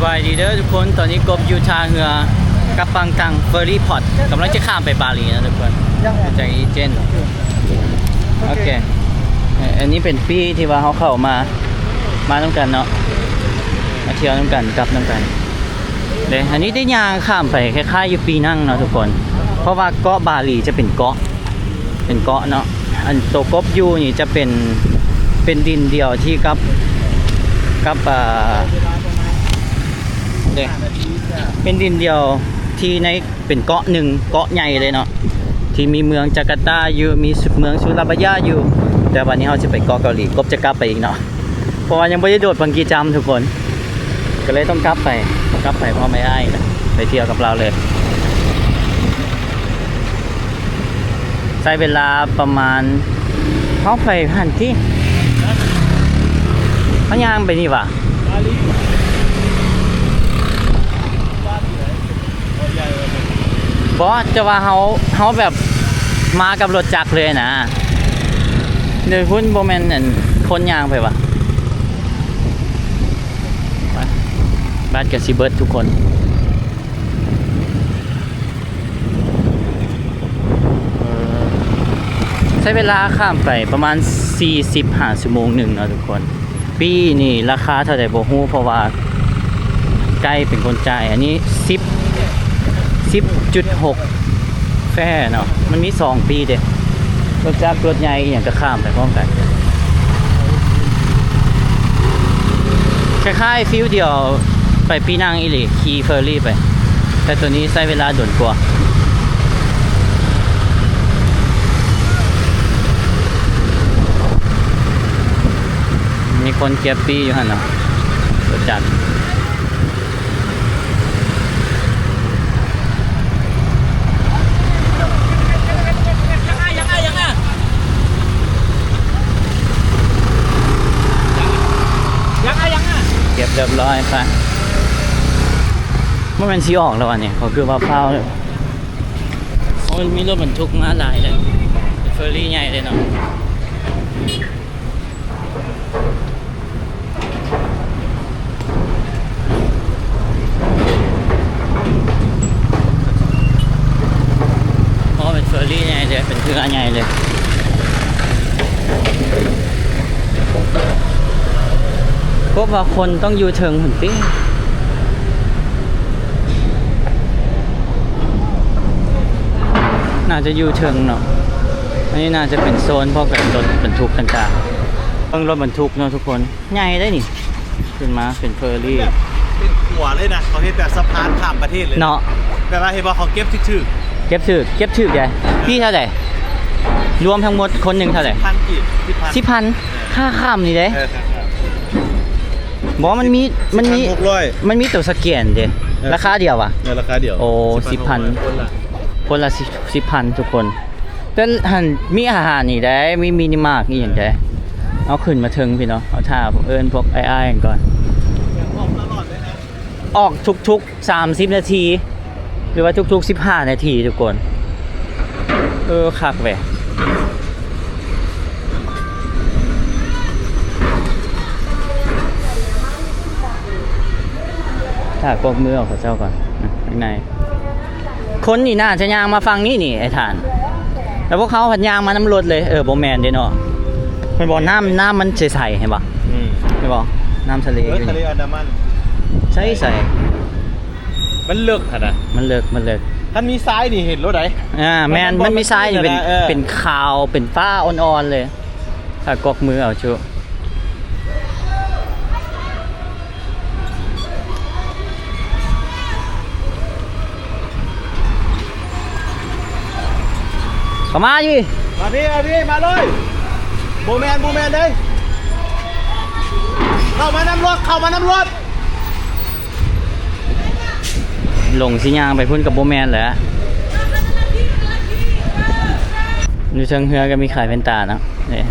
ສະບາຍດີເດີທຸກຄົນ, ຕອນນີ້ກົບຢູ່ທ່າເຮືອກັບປັງຕັງ Ferry Port ກຳລັງຈະຂ້າມໄປບາຫຼີນະທຸກຄົນ. ຈາກອີເຈນ ໂອເຄ ອັນນີ້ເປັນປີ້ທີ່ວ່າເຮົາເຂົ້າມາ ມານຳກັນເນາະ, ມາທ່ຽວນຳກັນ ກັບນຳກັນເດ້. ອັນນີ້ໄດ້ຍ່າງຂ້າມໄປຄ້າຍໆຢູ່ປີນັງເນາະທຸກຄົນ, ເພາະວ່າເກາະບາຫຼີຈະເປັນເກາະ ເປັນເກາະເນາະ. ອັນໂຕກົບຢູ່ນີ້ຈະເປັນ ເປັນດິນດຽວທີ່ກັບ ກັບ ເອີ ເດ້ ເປັນດິນດຽວທີ່ໃນ ເປັນເກາະໜຶ່ງ ເກາະໃຫຍ່ເລີຍເນາະ ທີ່ມີເມືອງຈາກາຕາຢູ່ ມີເມືອງສຸຣາບາຍາຢູ່. ແຕ່ບາດນີ້ເຮົາຊິໄປເກາະເກົາຫຼີ, ກົບຈະກັບໄປອີກເນາະ ເພາະວ່າຍັງບໍ່ໄດ້ໂດດບັງກີຈຳທຸກຄົນ, ກໍເລີຍຕ້ອງກັບໄປ ກັບໄປພ້ອມອ້າຍໆ ໄປທ່ຽວກັບລາວເລີຍ. ໃຊ້ເວລາປະມານ ເຮົາໄປຫັ້ນຕິ ເຮົາຍ່າງໄປນີ້ຫວາ? ບໍ່ ແຕ່ວ່າເຮົາ ເຮົາແບບມາກັບລົດຈັກເລີຍນະ. ໂດຍພຸ້ນບໍ່ແມ່ນອັນ ຄົນຍ່າງໄປຫວາ? ບາດກໍຊິເບິດທຸກຄົນ. ເອີ ໃຊ້ເວລາຂ້າມໄປປະມານສີ່ສິບຫາຊົ່ວໂມງໜຶ່ງເນາະທຸກຄົນ. ປີ້ນີ້ລາຄາເທົ່າໃດບໍ່ຮູ້ ເພາະວ່າໄກເປັນຄົນຈ່າຍ. ອັນນີ້ສິບ ສິບຈຸດຫົກ ແຟເນາະ, ມັນມີສອງປີ້ເດ້. ລົດຈັກ ລົດໃຫຍ່ອີ່ຫຍັງກໍຂ້າມໄປພ້ອມກັນ. ຄ້າຍໆ ຟີລດຽວໄປປີນັງອີ່ຫຼີ, ຂີ່ເຟີຣີໄປ, ແຕ່ໂຕນີ້ໃຊ້ເວລາດົນກວ່າ. ມີຄົນເກັບປີ້ຢູ່ຫັ້ນເນາະ, ລົດຈັກ. ເກັບຮຽບຮ້ອຍໄປ. ບໍ່ແມ່ນຊິອອກແລ້ວຫວານີ້? ເຂົາຄືວ່າຟ້າວ. ໂອ້ຍ ມີລົດບັນທຸກມາຫຼາຍເລີຍ, ເປັນເຟີຣີໃຫຍ່ເລີຍເນາະ. ອໍ ເປັນເຟີຣີໃຫຍ່ເລີຍ, ເປັນເຮືອໃຫຍ່ເລີຍ. ພວກວ່າຄົນຕ້ອງຢູ່ເທິງພຸ້ນຕິ, ໜ້າຈະຢູ່ເທິງເນາະ. ອັນນີ້ໜ້າຈະເປັນໂຊນພວກແບບລົດບັນທຸກຕ່າງໆ. ເບິ່ງລົດບັນທຸກເນາະທຸກຄົນ. ໃຫຍ່ເດ້ນີ້, ຂຶ້ນມາເປັນເຟີຣີ ແບບເປັນຂົວເລີຍນະ, ເຂົາເຮັດແບບສະພານຂ້າມປະເທດເລີຍເນາະ. ແບບວ່າເຫັນບໍ່, ເຂົາເກັບຖືກໆ ເກັບຖືກ ເກັບຖືກເດ້. ເອີ ປີ້ເທົ່າໃດ? ລວມທັງໝົດຄົນໜຶ່ງເທົ່າໃດ? ສິບພັນກີບ. ສິບພັນ. ເອີ ຄ່າຂ້າມນີ້ເດ້. ເອີ ຄ່າຂ້າມ. ບໍ່ ມັນມີ ມັນມີ ສິບພັນຫົກຮ້ອຍ ມັນມີໂຕສະແກນເດ້. ເອີ ລາຄາດຽວຫວາ? ເອີ ລາຄາດຽວ. ໂອ້ ສິບພັນ ສິບພັນຫົກຮ້ອຍ ຄົນລະ ຄົນລະສິບ ສິບພັນທຸກຄົນ. ແຕ່ຫັ້ນມີອາຫານນີ້ໄດ໋, ມີມິນິມາດອີ່ຫຍັງໄດ໋. ເຮົາຂຶ້ນມາເທິງພີ້ເນາະ, ເຮົາຖ້າເອີ້ນພວກອ້າຍໆກັນກ່ອນ. ອອກທຸກໆສາມສິບນາທີ ຫຼືວ່າທຸກໆສິບຫ້ານາທີທຸກຄົນ. ເອີ ຄັກແວະ. ຖ້າກວັກມືອອກເຂົາເຈົ້າກ່ອນ ນະ ຂ້າງໃນ. ຄົນນີ້ໜ້າຈະຍ່າງມາຝັ່ງນີ້ນີ້ ໄອ້ທ່ານ, ແລ້ວພວກເຮົາພັດຍ່າງມານຳລົດເລີຍ. ເອີ ບໍ່ແມ່ນເດ້ເນາະ. ເຫັນບໍ່ ນ້ຳ ນ້ຳມັນໃສໆ ເຫັນບໍ່? ອືມ ເຫັນບໍ່ ນ້ຳທະເລ ເອີ ຢູ່ ທະເລອັນດາມັນ ໃສໆ. ມັນເລິກຫັ້ນນະ ມັນເລິກ ມັນເລິກ. ຄັນມີຊາຍນີ້ເຫັນໂລດໃດ໋. ອ່າ ແມ່ນ ມັນບໍ່ ມັນມີຊາຍນີ້ເປັນ ເອີ ເປັນຂາວ ເປັນຟ້າອ່ອນໆເລີຍ. ຖ້າກວັກມືເອົາຊຸ. ເຂົ້າມາຢູ່ ມາພີ້ ມາພີ້ ມາເລີຍ. ບໍ່ແມ່ນ ບໍ່ແມ່ນເດ້. ເຂົ້າມານຳລົດ ເຂົ້າມານຳລົດ. ຫຼົງຊິຍ່າງໄປພຸ້ນກໍບໍ່ແມ່ນແຫຼະ. ຢູ່ເທິງເຮືອກໍມີຂາຍແວ່ນຕາເນາະ ນີ້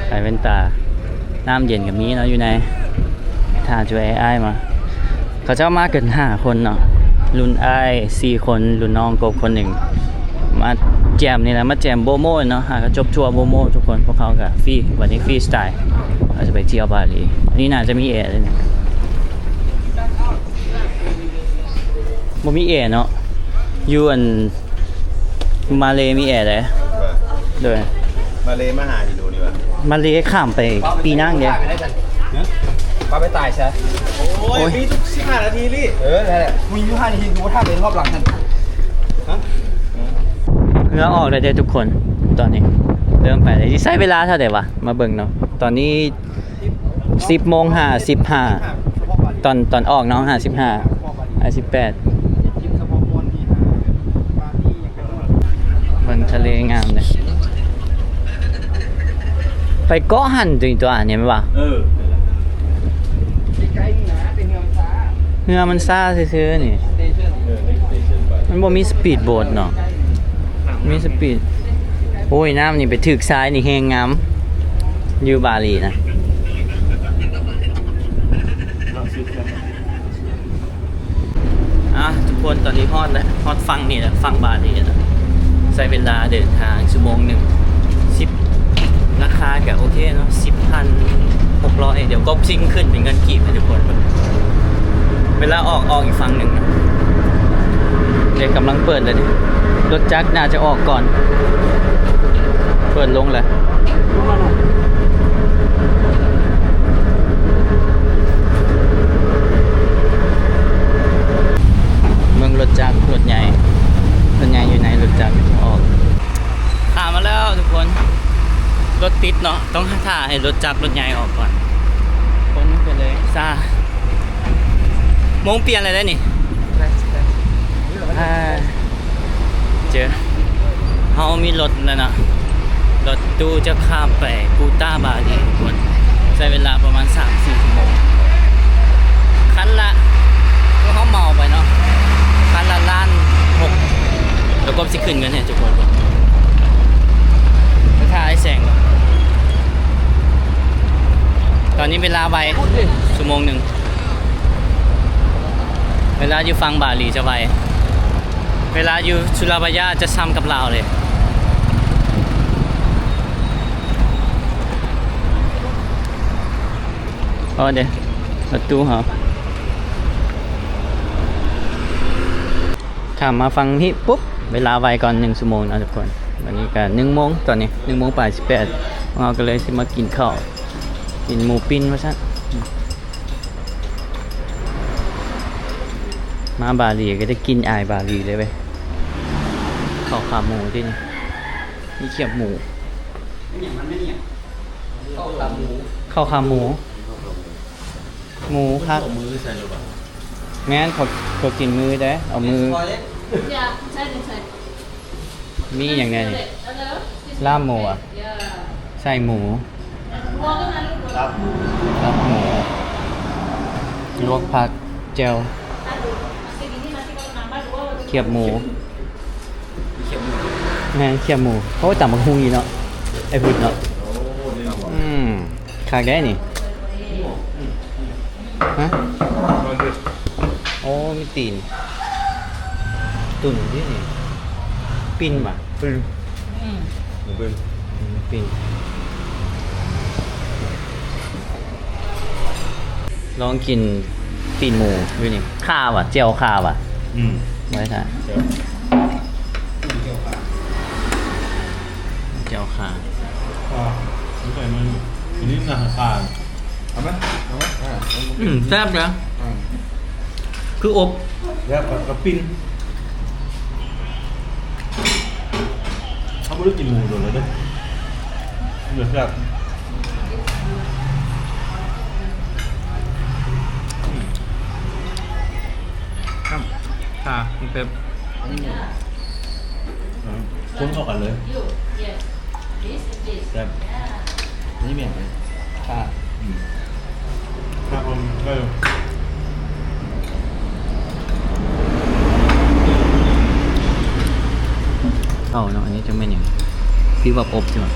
ຂາຍແວ່ນຕາ. ນ້ຳເຢັນກໍມີເນາະຢູ່ໃນ. ຖ້າຈະໃຫ້ອ້າຍມາ ເຂົາເຈົ້າມາກັນຫ້າຄົນເນາະ, ລຸ້ນອ້າຍສີ່ຄົນ ລຸ້ນນ້ອງກົບຄົນໜຶ່ງ. ມາແຈ່ມນີ້ແຫຼະ ມາແຈ່ມໂບໂມເນາະ. ຫາກະຈົບທົວໂບໂມທຸກຄົນ. ພວກເຮົາກະຟຣີ ວັນນີ້ຟຣີສະໄຕລ໌ ເຮົາຈະໄປທ່ຽວບາຫຼີ. ອັນນີ້ໜ້າຈະມີແອເລີຍນີ້. ບໍ່ມີແອເນາະ ຢູ່ອັນມາເລມີແອເດ້. ໂດຍ ມາເລມາຫາອິນໂດນີ້ຫວາ? ມາເລຂ້າມໄປປີນັງເດ້. ຮະ? ປາໄປຕາຍຊະ. ໂອ້ຍ ໂອ້ຍ ມີທຸກສິບຫ້ານາທີລີ້. ເອີ ນັ້ນແຫຼະ ມີຢູ່ຫ້ານາທີ ຄືບໍ່ຖ້າໄປຮອບຫຼັງຫັ້ນ. ຮະ? ເຮືອອອກແລ້ວເດ້ທຸກຄົນ. ຕອນນີ້ເລີ່ມໄປແລ້ວ ຊິໃຊ້ເວລາເທົ່າໃດຫວາ? ມາເບິ່ງເນາະ ຕອນນີ້ ສິບໂມງຫ້າສິບຫ້າ ຕອນ ຕອນອອກເນາະ ຫ້າສິບຫ້າ ຫ້າສິບແປດ ເບິ່ງທະເລງາມເດ້. ໄປເກາະຫັ້ນຕົວນີ້ຕົວນີ້ແມ່ນບໍ່? ເອີ ເຮືອມັນຊ້າຊື່ໆນີ້ ມັນບໍ່ມີສະປີດໂບດເນາະ. ມີສະປີດ ໂອ້ຍ ນ້ຳນີ້ໄປຖືກຊາຍນີ້ແຮງງາມ ຢູ່ບາຫຼີນະ. ອ່ະ ທຸກຄົນ ຕອນນີ້ຮອດແລ້ວ ຮອດຝັ່ງນີ້ແລ້ວ ຝັ່ງບາຫຼີແລ້ວ. ໃຊ້ເວລາເດີນທາງຊົ່ວໂມງໜຶ່ງ ສິບ ລາຄາກະໂອເຄເນາະ ສິບພັນຫົກຮ້ອຍ. ດຽວກົບຊິງຂຶ້ນເປັນເງິນກີບໃຫ້ທຸກຄົນເບິ່ງ. ເວລາອອກ ອອກອີກຝັ່ງໜຶ່ງນະ. ເດ້ ກຳລັງເປີດແລ້ວເດ້ ລົດຈັກໜ້າຈະອອກກ່ອນ ເປີດລົງແລ້ວ. ເບິ່ງລົດຈັກ ລົດໃຫຍ່ ລົດໃຫຍ່ຢູ່ໃນ ລົດຈັກອອກ. ຂ້າມມາແລ້ວທຸກຄົນ ລົດຕິດເນາະ ຕ້ອງຖ້າໃຫ້ລົດຈັກ ລົດໃຫຍ່ອອກກ່ອນ. ຄົນກໍເລີຍຊາ ໂມງປ່ຽນແລ້ວເດ້ນີ້. ອ່າ ເຈີ ເຮົາມີລົດແລ້ວເນາະ ລົດຕູ້ຈະຂ້າມໄປກູຕາບາລີທຸກຄົນ ໃຊ້ເວລາປະມານສາມສີ່ຊົ່ວໂມງ. ຄັນລະ ພວກເຮົາເໝົາໄປເນາະ ຄັນລະລ້ານຫົກ ແລ້ວກໍຊິຂຶ້ນເງິນໃຫ້ທຸກຄົນເບິ່ງ. ໄປຖ້າອ້າຍແສງກ່ອນ. ຕອນນີ້ເວລາໄວ ຊົ່ວໂມງໜຶ່ງ. ເວລາຢູ່ຝັ່ງບາຫຼີຈະໄວ ເວລາຢູ່ສຸລາບາຍາຈະຊ່ຳກັບລາວເລີຍ. ອໍ ເດ້ ປະຕູເຮົາ ຂ້າມມາຝັ່ງນີ້ປຸບ ເວລາໄວກ່ອນໜຶ່ງຊົ່ວໂມງເນາະທຸກຄົນ. ອັນນີ້ກະໜຶ່ງໂມງ ຕອນນີ້ໜຶ່ງໂມງປາຍສິບແປດ ພວກເຮົາກະເລີຍຊິມາກິນເຂົ້າ ກິນໝູປີ້ນວ່າຊັ້ນ. ມາບາຫຼີກະໄດ້ກິນອາຍບາຫຼີເລີຍເວີຍ. ເຂົ້າຂາໝູຕິນີ້ ມີຂຽບໝູ ເຂົ້າຂາໝູ ໝູຄັກ. ແມ່ນ ເຂົາ ເຂົາກິນມືເດ້ ເອົາມື. ມີຫຍັງແດ່ນີ້? ລາບໝູ ອະ ໃສ່ໝູ ຕັບໝູ ຕັບໝູ ລວກຜັກ ແຈ່ວ ຂຽບໝູ. ແມ່ນ ຂຽບໝູ. ໂອ້ ຕຳບັກຫຸ່ງອີກເນາະ ໄອ້ພຸດເນາະ. ອືມ ຄັກແດ່ນີ້. ຮະ? ໂອ້ ມີຕີນ ຕຸ່ນຢູ່ນີ້ ປີ້ນຫວາ? ປີ້ນ ໝູປີ້ນ ປີ້ນ. ລອງກິນຕີນໝູຢູ່ນີ້. ຂ່າຫວາ? ແຈ່ວຂ່າຫວາ? ອືມ ບໍ່ໄດ້ຖ້າ ແຈ່ວ ແຈ່ວຂ່າ ແຈ່ວຂ່າ. ອ່າ ໃສ່ມັນ ອັນນີ້ໜ້າຂ່າ. ເອົາໄໝ? ເອົາໄໝ? ອ່າ ອືມ ແຊບນະ. ອ່າ ຄືອົບ ແຊບ ກັບ ກັບປີ້ນ. ເຮົາບໍ່ໄດ້ກິນໝູດົນແລ້ວເດ້ ເຫຼືອແຊບ. ອືມ ຄັບ ຄ່າ ມັນເປັບ ຄົນເຂົ້າກັນເລີຍ. ແຊບ ນີ້ແມ່ນເລີຍ ຄ່າ ອືມ ຄັບ ເອົາໄດ້. ເຂົ້າເນາະ ອັນນີ້ຈັ່ງແມ່ນຫຍັງ? ຄືແບບອົບໃຊ່ໝະ?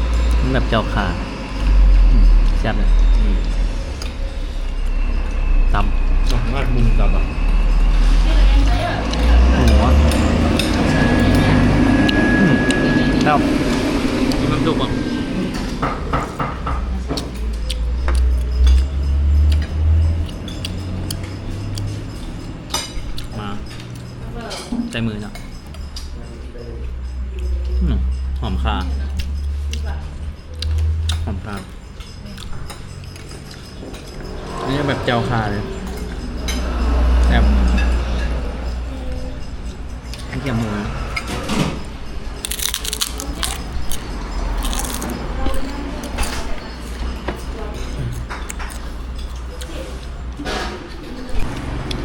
ມັນແບບເຈົ້າຄ່າ. ອືມ ແຊບເລີຍ. ອືມ ຕັບ ມາກ ໝູຕັບອະ ໝູອະ. ອືມ ແຊບ ມີຄວາມສຸກບໍ່? ມາ ໃສ່ມືເນາະ. ອືມ ຫອມຂ່າ ຫອມຂ່າ. ອັນນີ້ແບບແຈ່ວຂ່າເລີຍ ແບບກະທຽມໝູ.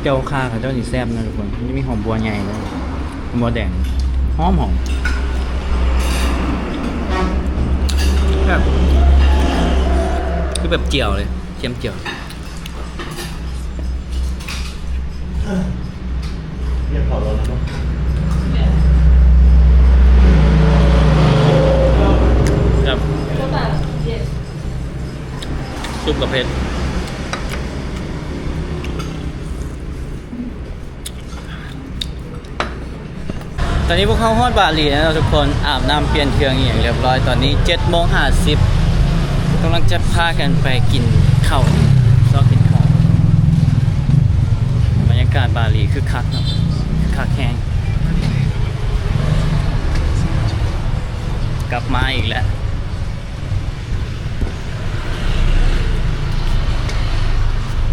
ແຈ່ວຂ່າເຂົາເຈົ້ານີ້ແຊບນະທຸກຄົນ. ມັນຈະມີຫອມບົ່ວໃຫຍ່ເລີຍ ຫອມບົ່ວແດງ ຫອມໆ ແຊບ ຄືແບບຈຽວເລີຍ ກຽມຈຽວ. ແຊບ ຊຸບກະເຜັດ. ຕອນນີ້ພວກເຮົາຮອດບາຫຼີແລ້ວເນາະທຸກຄົນ. ອາບນ້ຳປ່ຽນເຄື່ອງອີ່ຫຍັງລຽບຮ້ອຍ. ຕອນນີ້ເຈັດໂມງຫ້າສິບ ກຳລັງຈະພາກັນໄປກິນເຂົ້າ ຊອກກິນເຂົ້າ. ບັນຍາກາດບາຫຼີຄຶກຄັກເນາະ ຄຶກຄັກແຮງ. ກັບມາອີກແລ້ວ.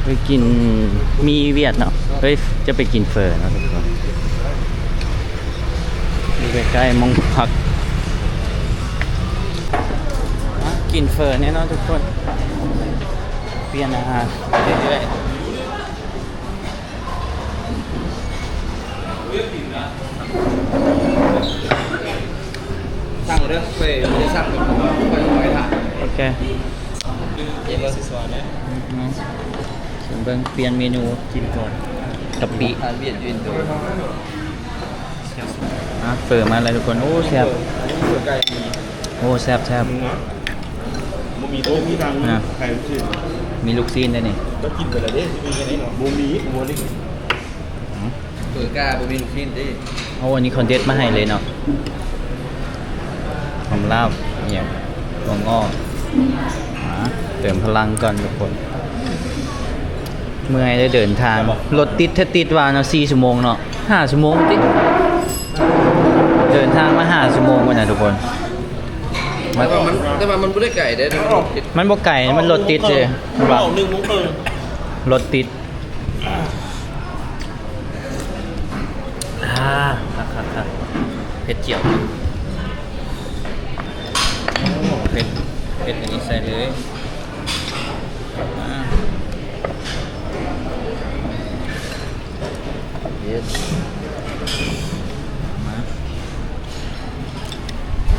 ໄປກິນໝີ່ຫວຽດເນາະ. ເຮີ້ຍ ຈະໄປກິນເຝີເນາະທຸກຄົນ. ຢູ່ໃກ້ໆໝ່ອງພັກ ມາກິນເຝີແນ່ນອນທຸກຄົນ. ປ່ຽນອາຫານໄປເລື້ອຍໆ. ສັ່ງເດີ ເຝີ ບໍ່ໄດ້ສັ່ງເປັນຂອງເຮົາ ຄ່ອຍໆຖ້າ. ໂອເຄ ເບິ່ງ ເບິ່ງ ປ່ຽນເມນູກິນກ່ອນ. ກະປິ ອາຫານຫວຽດຢູ່ອິນໂດ. ອ່າ ເຝີມາແລ້ວທຸກຄົນ. ໂອ້ ແຊບ ອັນນີ້ເຝີໄກ່ມີ. ໂອ້ ແຊບໆ ເນື້ອ ບໍ່ມີ ບໍ່ມີທາງ ອ່າ ໄຂ່ລູກຊີ້ນ ມີລູກຊີ້ນໄດ້ນີ້. ກໍກິນໄປແລ້ວເດ້ ຊິມີແນວໃດເນາະ. ບໍ່ມີ ບໍ່ໄດ້ ອືມ ເຝີກາບໍ່ມີລູກຊີ້ນເດ້. ໂອ້ ອັນນີ້ເຂົາເດັດມາໃຫ້ເລີຍເນາະ. ຫອມລາບອີ່ຫຍັງ ຖົ່ວງອກ. ອ່າ ເຕີມພະລັງກ່ອນທຸກຄົນ. ເມື່ອຍໄດ້ເດີນທາງ ລົດຕິດແທ້ຕິດວ່າເນາະ ສີ່ຊົ່ວໂມງເນາະ ຫ້າຊົ່ວໂມງຕິ ເດີນທາງມາຫ້າຊົ່ວໂມງພຸ້ນນະທຸກຄົນ. ແຕ່ວ່າມັນ ແຕ່ວ່າມັນບໍ່ໄດ້ໄກເດ້ ມັນບໍ່ໄກ ມັນລົດຕິດເດ້. ອອກໜຶ່ງໂມງເຄິ່ງ ລົດຕິດ. ອ່າ ຄັກໆໆ ເຜັດຈຽວ. ໂອ້ ເຜັດ ເຜັດອັນນີ້ໃສ່ເລີຍ. ມາ ເຜັດ ມາ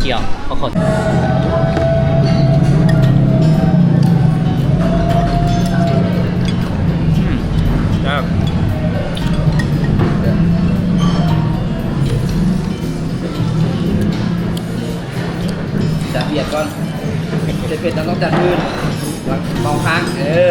ຈຽວ ເອົາເຂົ້າ ອືມ ແຊບ. ຈັດວຽກກ່ອນ ເຜັດໆ ຕ້ອງຈັດພື້ນ ເມົາຄ້າງ ເອີ.